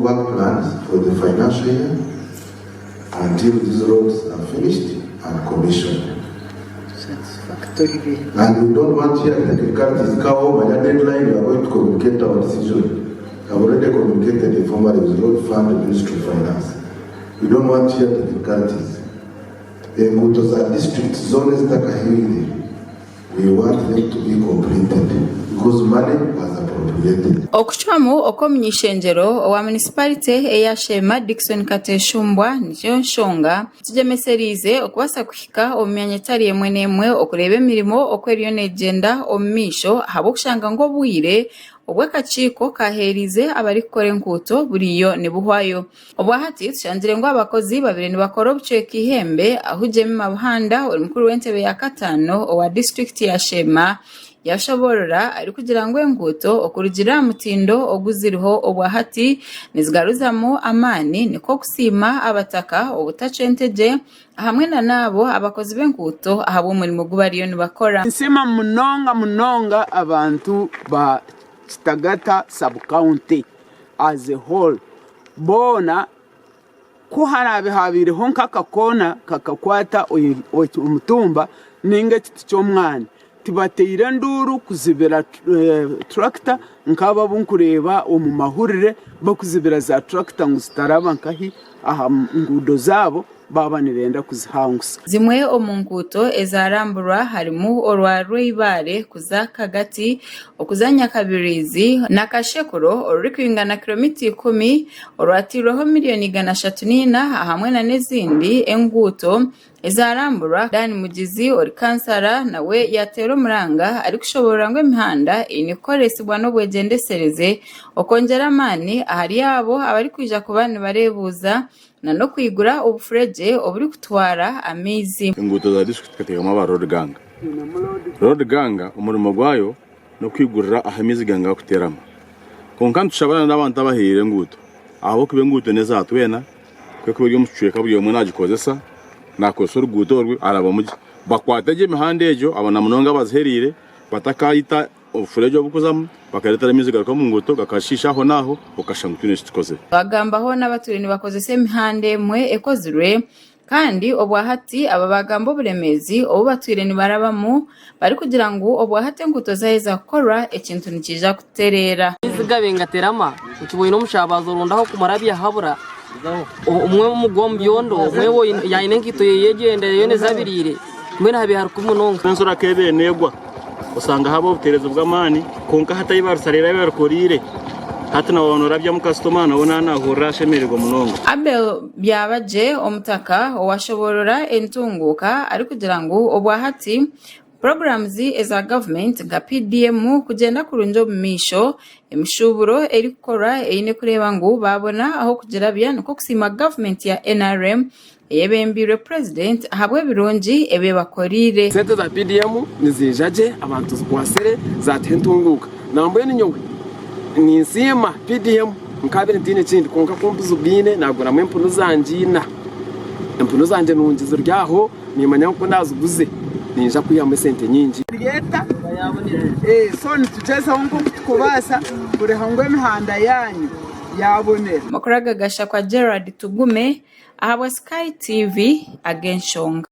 work plans for the financial year until these roads are finished and commissioned. And we don't want here technicalities nkaho manya deadline we are going to communicate our decision. I've already communicated informally with Road Fund and Ministry of Finance. We don't want here technicalities. Enguuto za district zoona ezitakahweire We want them to be completed because money was appropriated. Okucwamu okw'omuny'ishengyero owa munisiparite eya Sheema Dickson Kateshumbwa niyo nshonga kigyemesereize okubaasa kuhika omu myanya etari emwe n'emwe okureeba emirimo oku eriyo neegyenda omu maisho ahabw'okushanga ngu obwire obu akakiiko kaaheereize abarikukora enkuuto buriyo nibuhwayo. Obwahati tushangire ngu abakozi babaire nibakora obucweka eihembe ahu Jemima Buhanda ori mukuru w'entebe ya kataano owa disiturikiti ya Sheema yashoborora arikugira ngu enguuto okurugiirira aha mutindo ogu ziriho obwahati nizigaruzamu amaani nikwo kusiima abataka obutacwa entegye hamwe na n'abo abakozi b'enguuto ahabw'omurimo ogu bariyo nibakora. Ninsiima munonga munonga abantu ba Kitagata sub-county as a whole boona ku haraabe haabaireho nk'akakoona kakakwata omutumba nainga ekiti ky'omwana, tibateire enduuru kuzibira turakita nk'abo abu nkureeba omu mahurire barikuzibira zaaturakita ngu zitaraba nkahi aha nguudo zaabo baaba nibenda kuzihangusa. Zimwe omu nguuto ezaramburwa harimu orwa Rweibare kuza Kagati, okuza Nyakabiriizi na Kashekuro orurikwingana kiromita ikumi, orwatairweho miriyoni 304 hamwe nana ezindi enguuto ezaramburwa. Dan Mugizi ori kansara nawe yateera omuranga arikushoborora ngu emihanda eine kukoresibwa n'obwegyendesereze okwongyera amaani ahari abo abarikwija kuba nibareebuuza na n'okwigura obufuregye oburikutwara amaizi. Enguuto za disiturikiti tukateekamu aba road gang. Road gang omurimo gwayo n'okwigurira ahu amaizi gange garikuteerama. Kwonka nitushaba n'abantu abahaire enguuto ahabw'okuba enguuto n'eza twena ku erikuba eri omu kicweka buri omwe nagikozesa, nakozesa oruguuto orwe arabamu gye. Bakwate gye emihanda egyo na munonga abazihereire batakaita Obufuregye obukuzamu bakareetera amaizi garuka omu nguuto gakashiisha aho n'aho okashusha ngu twine eki tukozire. Bagamba hoona abatwire nibakozesa emihanda emwe ekozirwe kandi obwahati aba bagamba oburemeezi obu batwire nibarabamu barikugira ngu obwahati enguuto zaheza kukorwa ekintu nikiija kutereera. Amaizi gabe ngaterama okiboine omushabazi orondaho kumurabya habura omwe omugwa omu byondo omwe yaine enkaito ye egyenda yoona ezabiriire mbwenu habaire hari kubi munonga. Enjura ku ebaire neegwa osanga haaba obuteerezi bw'amaani kwonka hati ahi baarusariire ahi barukoreire hati nawe waaba noorabyamu kasitoma nawe naaba naahurira ashemererwa munonga. Abel Byabagye omutaka owashoboorora entunguuka arikugira ngu obwahati puroguramuzi eza gavumenti nka PDM kugyenda kurungi omu maisho, emishuuburo erikukorwa eine kureeba ngu baabona ah'okugirabya nikwo kusiima gavumenti ya NRM eyebembeirwe Purezidenti ahabw'ebirungi ebi ebakoreire. Sente za PDM niziija gye abantu zikwatsire zatuha entunguuka. Nambwenu nyowe ninsiima PDM nkabaire ntaine kindi kwonka ku mbizigaine naguramu empunu zangye ina. Empunu zangye nungi ziri aho nimanya ngu ku naziguze ninza kwihamu esente nyingi. So nitugyezaho nk'oku tukubaasa kureeba ngu emihanda yaanyu yaabonera. Amakuru aga gashakwa Gerald Tugume. Ahabwa Sky TV ag'enshonga.